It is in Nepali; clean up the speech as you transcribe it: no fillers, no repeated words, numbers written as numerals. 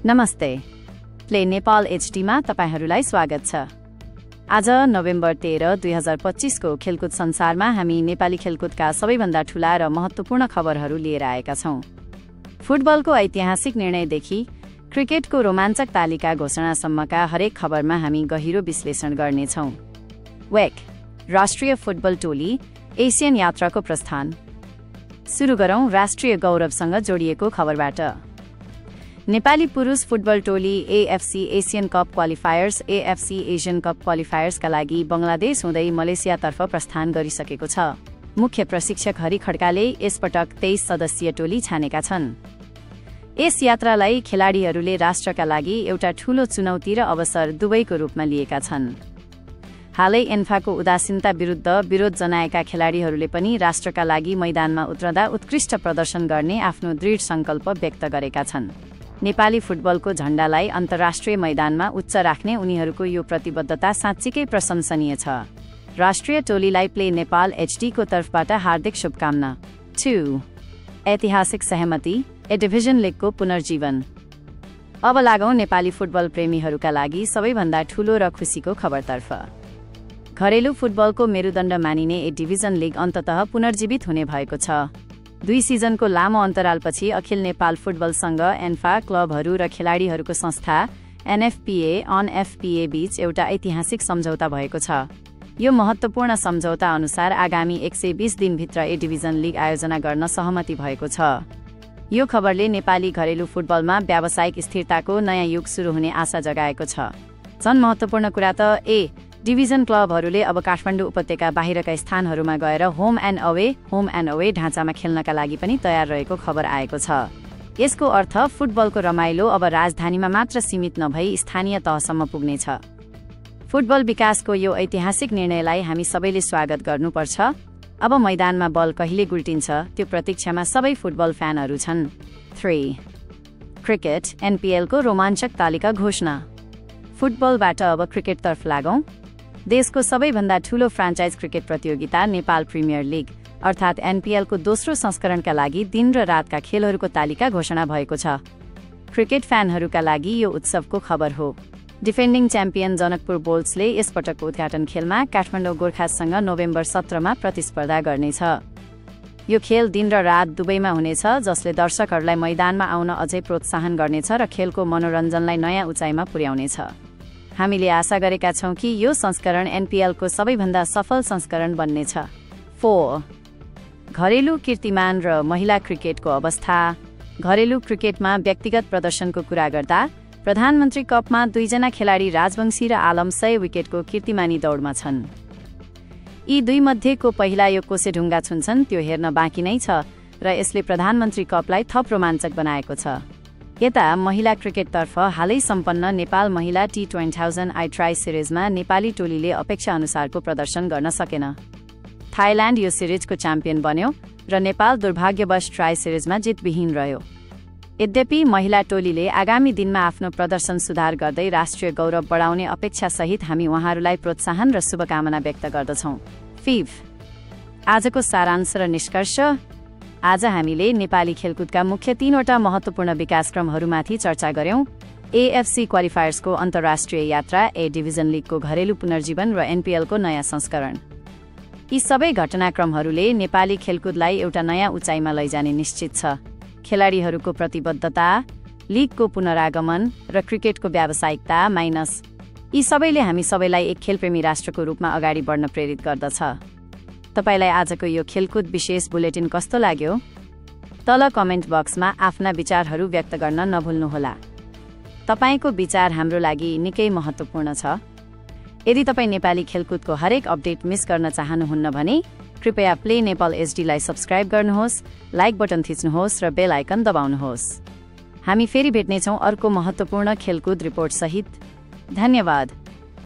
नमस्ते, प्ले नेपाल एचडीमा तपाईहरूलाई स्वागत छ। आज नोभेम्बर 13, 2025 को खेलकुद संसारमा हामी नेपाली खेलकुदका सबैभन्दा ठूला र महत्त्वपूर्ण खबरहरू लिएर आएका छौं। फुटबलको ऐतिहासिक निर्णयदेखि क्रिकेटको रोमाञ्चक तालिका घोषणासम्मका हरेक खबरमा हामी गहिरो विश्लेषण गर्नेछौं। वेक राष्ट्रिय फुटबल टोली एसियन यात्राको प्रस्थान। सुरु गरौं राष्ट्रिय गौरवसँग जोडिएको खबरबाट। नेपाली पुरुष फुटबल टोली AFC Asian cup qualifiers AFC Asian cup क्वालिफायर्सका लागि बंगलादेश हुँदै मलेसियातर्फ प्रस्थान गरिसकेको छ। मुख्य प्रशिक्षक हरि खड्काले यसपटक 23 सदस्यीय टोली छानेका छन्। यस यात्रालाई खेलाडीहरूले राष्ट्रका लागि एउटा ठूलो चुनौती र अवसर दुवैको रूपमा लिएका छन्। हालै एन्फाको उदासीनता विरुद्ध विरोध जनाएका खेलाडीहरूले पनि राष्ट्रका लागि मैदानमा उत्रँदा उत्कृष्ट प्रदर्शन गर्ने आफ्नो दृढ संकल्प व्यक्त गरेका छन्। नेपाली फुटबलको झण्डालाई अन्तर्राष्ट्रिय मैदानमा उच्च राख्ने उनीहरूको यो प्रतिबद्धता साँच्चीकै प्रशंसनीय छ। राष्ट्रिय टोलीलाई प्ले नेपाल एचडी को तर्फबाट हार्दिक शुभकामना। 2 ऐतिहासिक सहमति ए डिभिजन लिगको पुनर्जीवन। अब लागौं नेपाली फुटबल प्रेमीहरूका लागि सबैभन्दा ठूलो र खुसीको खबरतर्फ। घरेलु फुटबलको मेरुदण्ड मानिने ए डिभिजन लिग अन्ततः पुनर्जीवित हुने भएको छ। 2 सिजनको लामो अन्तरालपछि अखिल नेपाल फुटबल संघ एन्फा क्लबहरू र खेलाडीहरूको संस्था एनएफपीए अनएफपीए बीच एउटा ऐतिहासिक सम्झौता भएको छ। यो महत्त्वपूर्ण सम्झौता अनुसार आगामी 120 दिनभित्र ए डिभिजन लिग आयोजना गर्न सहमति भएको छ। यो खबरले नेपाली घरेलु फुटबलमा व्यावसायिक स्थिरताको नयाँ युग सुरु हुने आशा जगाएको छ। झन् महत्त्वपूर्ण कुरा त ए डिभिजन क्लबहरूले अब काठमाडौँ उपत्यका बाहिरका स्थानहरूमा गएर होम एन्ड अवे ढाँचामा खेल्नका लागि पनि तयार रहेको खबर आएको छ। यसको अर्थ फुटबलको रमाइलो अब राजधानीमा मात्र सीमित नभई स्थानीय तहसम्म पुग्नेछ। फुटबल विकासको यो ऐतिहासिक निर्णयलाई हामी सबैले स्वागत गर्नुपर्छ। अब मैदानमा बल कहिले गुल्टिन्छ त्यो प्रतीक्षामा सबै फुटबल फ्यानहरू छन्। 3 क्रिकेट एनपीएलको रोमाञ्चक तालिका घोषणा। फुटबलबाट अब क्रिकेटतर्फ लागौं। देशको सबैभन्दा ठूलो फ्रान्चाइज क्रिकेट प्रतियोगिता नेपाल प्रिमियर लिग अर्थात् एनपीएलको दोस्रो संस्करणका लागि दिन र रातका खेलहरूको तालिका घोषणा भएको छ। क्रिकेट फ्यानहरूका लागि यो उत्सवको खबर हो। डिफेन्डिङ च्याम्पियन जनकपुर बोल्ट्सले यसपटकको उद्घाटन खेलमा काठमाडौँ गोर्खाससँग नोभेम्बर 17 मा प्रतिस्पर्धा गर्नेछ। यो खेल दिन र रात दुवैमा हुनेछ, जसले दर्शकहरूलाई मैदानमा आउन अझै प्रोत्साहन गर्नेछ र खेलको मनोरञ्जनलाई नयाँ उचाइमा पुर्याउनेछ। हामीले आशा गरेका छौं कि यो संस्करण एनपीएलको सबैभन्दा सफल संस्करण बन्नेछ। 4 घरेलु कीर्तिमान र महिला क्रिकेटको अवस्था। घरेलु क्रिकेटमा व्यक्तिगत प्रदर्शनको कुरा गर्दा प्रधानमन्त्री कपमा 2 जना खेलाडी राजवंशी र आलम 100 विकेटको कीर्तिमानी दौडमा छन्। यी 2 मध्येको पहिला यो कोसेढुङ्गा छुन्छन् त्यो हेर्न बाँकी नै छ र यसले प्रधानमन्त्री कपलाई थप रोमाञ्चक बनाएको छ। यता महिला क्रिकेटतर्फ हालै सम्पन्न नेपाल महिला T20,000 ट्राई सिरिजमा नेपाली टोलीले अपेक्षा अनुसारको प्रदर्शन गर्न सकेन। थाइल्याण्ड यो सिरिजको च्याम्पियन बन्यो र नेपाल दुर्भाग्यवश ट्राई सिरिजमा जितविहीन रह्यो। यद्यपि महिला टोलीले आगामी दिनमा आफ्नो प्रदर्शन सुधार गर्दै राष्ट्रिय गौरव बढाउने अपेक्षासहित हामी उहाँहरूलाई प्रोत्साहन र शुभकामना व्यक्त गर्दछौं। 5 आजको सारांश र निष्कर्ष। आज हामीले नेपाली खेलकुदका मुख्य 3वटा महत्त्वपूर्ण विकासक्रमहरूमाथि चर्चा गर्यौं। एएफसी क्वालिफायर्सको अन्तर्राष्ट्रिय यात्रा, ए डिभिजन लिगको घरेलु पुनर्जीवन र एनपीएलको नयाँ संस्करण। यी सबै घटनाक्रमहरूले नेपाली खेलकुदलाई एउटा नयाँ उचाइमा लैजाने निश्चित छ। खेलाडीहरूको प्रतिबद्धता, लिगको पुनरागमन र क्रिकेटको व्यावसायिकता माइनस यी सबैले हामी सबैलाई एक खेलप्रेमी राष्ट्रको रूपमा अगाडि बढ्न प्रेरित गर्दछ। तपाईलाई आजको यो खेलकुद विशेष बुलेटिन कस्तो लाग्यो? तल कमेन्ट बक्समा आफ्ना विचारहरू व्यक्त गर्न नभुल्नुहोला। तपाईको विचार हाम्रो लागि निकै महत्त्वपूर्ण छ। यदि तपाईँ नेपाली खेलकुदको हरेक अपडेट मिस गर्न चाहनुहुन्न भने कृपया प्ले नेपाल एचडीलाई सब्स्क्राइब गर्नुहोस्, लाइक बटन थिच्नुहोस् र बेल आइकन दबाउनुहोस्। हामी फेरि भेट्नेछौँ अर्को महत्त्वपूर्ण खेलकुद रिपोर्ट सहित। धन्यवाद।